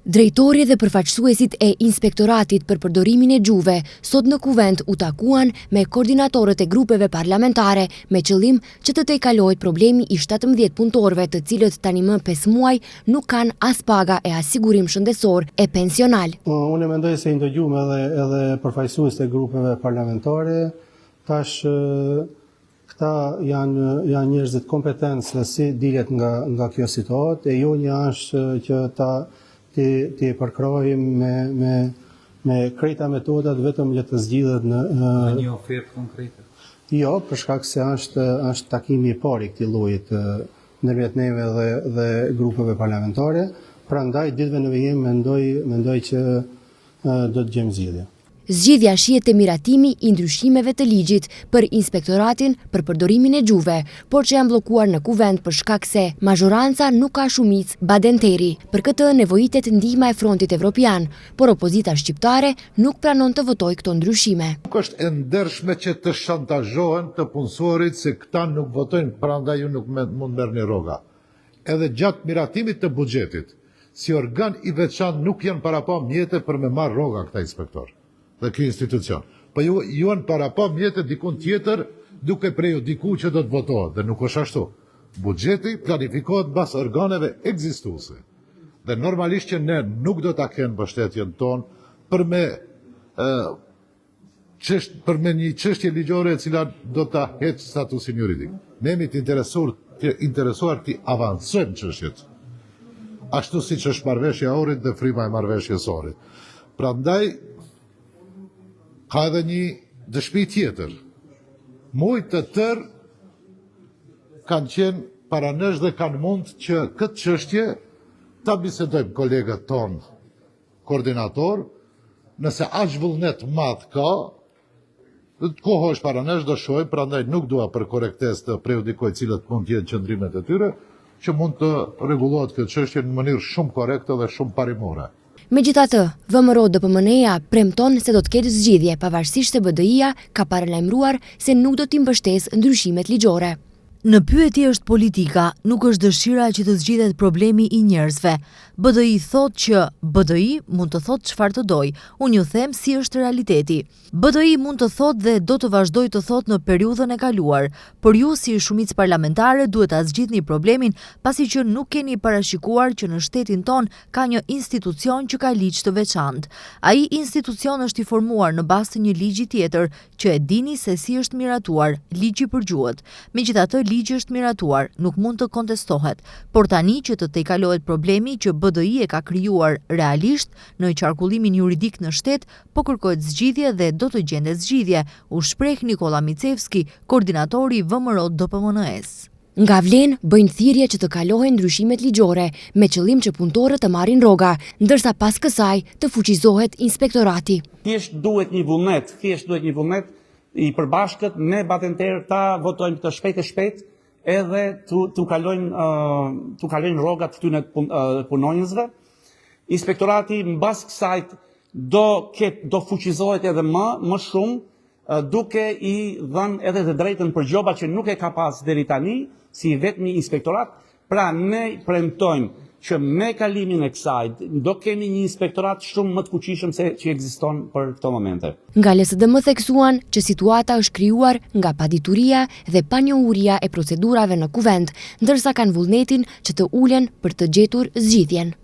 Drejtori dhe përfaqësuesit e Inspektoratit për Përdorimin e Gjuhëve sot në Kuvend u takuan me koordinatorët e grupeve parlamentare me qëllim që të tejkalohet problemi i 17 punëtorëve të cilët tani më 5 muaj nuk kanë as paga e as sigurim shëndetësor e pensional. Unë mendoj se i ndëgjuam edhe edhe përfaqësuesit e grupeve parlamentare. Tash Këta janë janë njerëzit kompetentë se si dilet nga nga kjo situatë, e jonja është që ta t'i t'i përkrahim me me me krejta metodat vetëm le të zgjidhet në në një ofertë konkrete. Jo, për shkak se është është takimi i parë i këtij lloji të ndërmjet neve dhe dhe grupeve parlamentare, prandaj ditëve në vijim mendoj mendoj që do të gjejmë zgjidhje. Zgjidhja shihet te miratimi i ndryshimeve të ligjit për Inspektoratin për Përdorimin e Gjuhëve, por që janë bllokuar në Kuvend për shkak se mazhoranca nuk ka shumicë badenteri. Për këtë nevojitet ndihma e Frontit Evropian, por opozita shqiptare nuk pranon të votojë këto ndryshime. Nuk është e ndershme që të shantazhohen të punësuarit se këta nuk votojnë prandaj ju nuk mund merrni rroga. Edhe gjatë miratimit të buxhetit, si organ i veçantë nuk janë parapa mjete për me marrë rroga këta inspektorë dhe ky institucion. Po ju ju janë parapa mjete dikun tjetër duke prejudiku që do të votohet dhe nuk është ashtu. Buxheti planifikohet mbas organeve ekzistuese dhe normalisht që ne nuk do ta kenë mbështetjen tonë për me çësht, për me një çështje ligjore e cila do ta heq statusin juridik. Ne jemi të interesuar të interesuar t'i avancojmë çështjet. Ashtu siç është marrëveshja e Ohrit dhe fryma e marrëveshjes së Ohrit. Prandaj ka edhe një dëshmi tjetër. Muaj të tërë kanë qenë para nesh dhe kanë mund që këtë çështje ta bisedojmë kolegët tonë koordinator, nëse aq vullnet madh ka, koha është para nesh do shohim, prandaj nuk dua për korrektesë të prejudikoj cilët mund të jenë qëndrimet e tyre, që mund të rregullohet kjo çështje në mënyrë shumë korrekte dhe shumë parimore. Megjithatë, VMRO-DPMNE-ja premton se do të ketë zgjidhje, pavarësisht se BDI-ja ka paralajmëruar se nuk do t'i mbështesë ndryshimet ligjore. Në pyetje është politika, nuk është dëshira që të zgjidhet problemi i njerëzve. BDI thotë që BDI mund të thotë çfarë të dojë, unë ju them si është realiteti. BDI mund të thotë dhe do të vazhdojë të thotë në periudhën e kaluar, por ju si shumicë parlamentare duhet ta zgjidhni problemin pasi që nuk keni parashikuar që në shtetin tonë ka një institucion që ka ligj të veçantë. Ai institucion është i formuar në bazë të një ligji tjetër që e dini se si është miratuar Ligji për gjuhët. Megjithatë, ligji është miratuar, nuk mund të kontestohet. Por tani që të tejkalohet problemi që BDI e ka krijuar realisht në qarkullimin juridik në shtet, po kërkohet zgjidhje dhe do të gjendet zgjidhje, u shpreh Nikolla Micevski, koordinatori i VMRO-DPMNE-së. Nga Vlen bëjnë thirrje që të kalohen ndryshimet ligjore me qëllim që punëtorët të marrin rroga, ndërsa pas kësaj të fuqizohet inspektorati. Thjesht duhet një vullnet, thjesht duhet një vullnet i përbashkët me badenter ta votojmë këtë shpejt e shpejt edhe t'u kalojnë t'u kalojnë rrogat këtyre punonjësve. Inspektorati mbas kësaj do ket do fuqizohet edhe më më shumë duke i dhënë edhe të drejtën për gjoba që nuk e ka pas deri tani, si i vetmi inspektorat, pra ne premtojmë që me kalimin e kësaj do kemi një inspektorat shumë më të fuqishëm se që ekziston për këto momente. Nga LSDM theksuan që situata është krijuar nga padituria dhe panjohuria e procedurave në Kuvend, ndërsa kanë vullnetin që të ulen për të gjetur zgjidhjen.